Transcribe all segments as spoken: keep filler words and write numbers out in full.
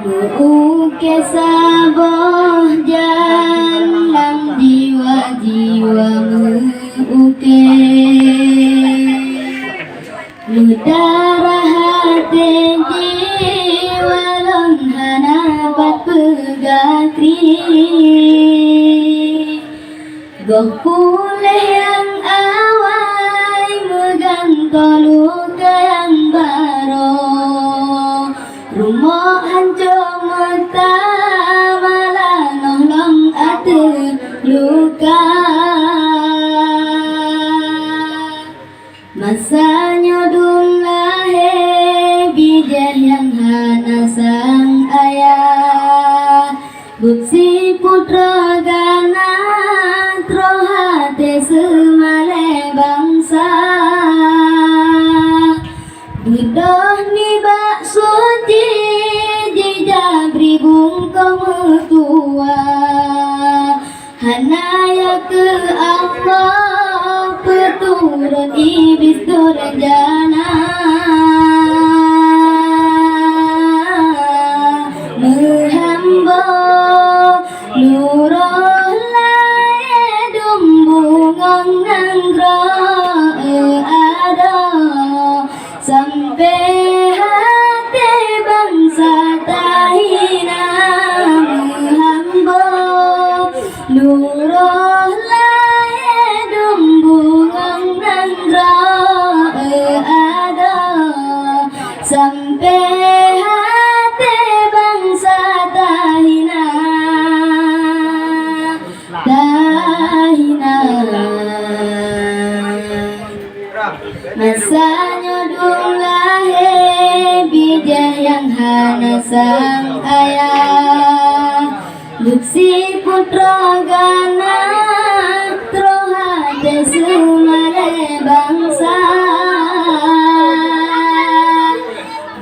Meu-ukée saboh jan lam jiwa-jiwa meu-ukée. Meudarah até jiwa lôn hana pat peugah kri. Goh puléh nyang awai meugantoe luka nyang barô. Rumoh hanco meutamala noh lom ateueh luka. Masa nyoe dum lahé bijéh nyang hana sang ayah. Buet si putroe gana troh até seumalée bansa. Beudôh nibak suci jijak bri bungkôh meutuwah. Hana ya keu Allah peuturot Iblih durjana. Meuhambo nurôh laé dum bungöng nanggroe adoe. Sampoe até bansa tahina meuhambo. Nurôh laé dum bungöng nanggroe adoe. Sampoe até bansa tahina. Tahina. Masa nyoe dum lahé bijéh nyang hana sang ayah. Buet si putroe gana troh até seumalée bansa.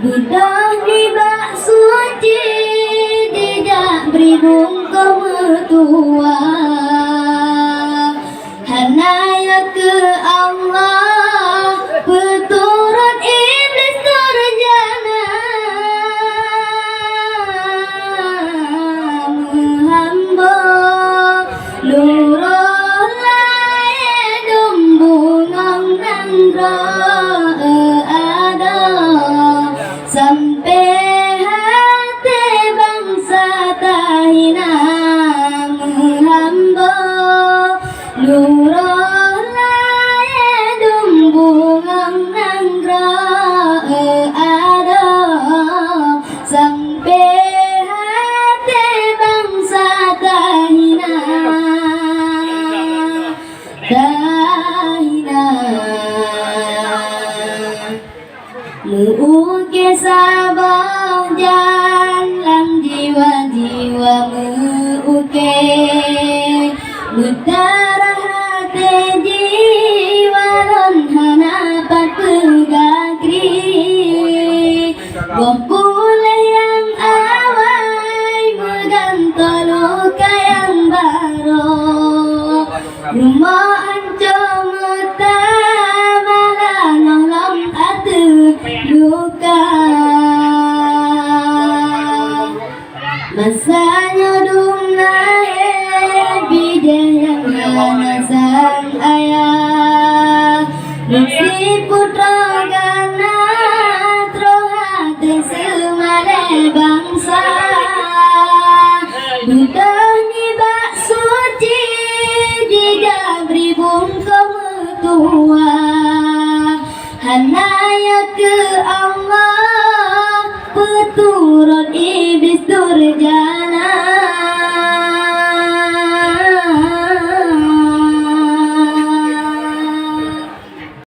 Beudôh nibak suci jijak bri bungkôh meutuwah. Hana ya keu Allah peuturot Iblih durjana. Meuhambo nurôh laé dum bungöng nanggroe adoe. Sampoe até bansa tahina meuhambo. Nurôh laé dum bungöng nanggroe adoe. Sampoe até bansa tahina. Tahina. Meu-ukée saboh jan lam jiwa-jiwa meu-ukée. Meudarah até jiwa lôn hana pat peugah kri. Boh puléh nyang awai meugantoe luka nyang barô. Rumoh hanco meutamala noh lom ateueh luka. Masa nyoe dum lahé bijéh nyang hana sang ayah. Buet si putroe gana troh até seumalée bansa. Beudôh nibak suci jijak bri bungkôh meutuwah. Hana ya keu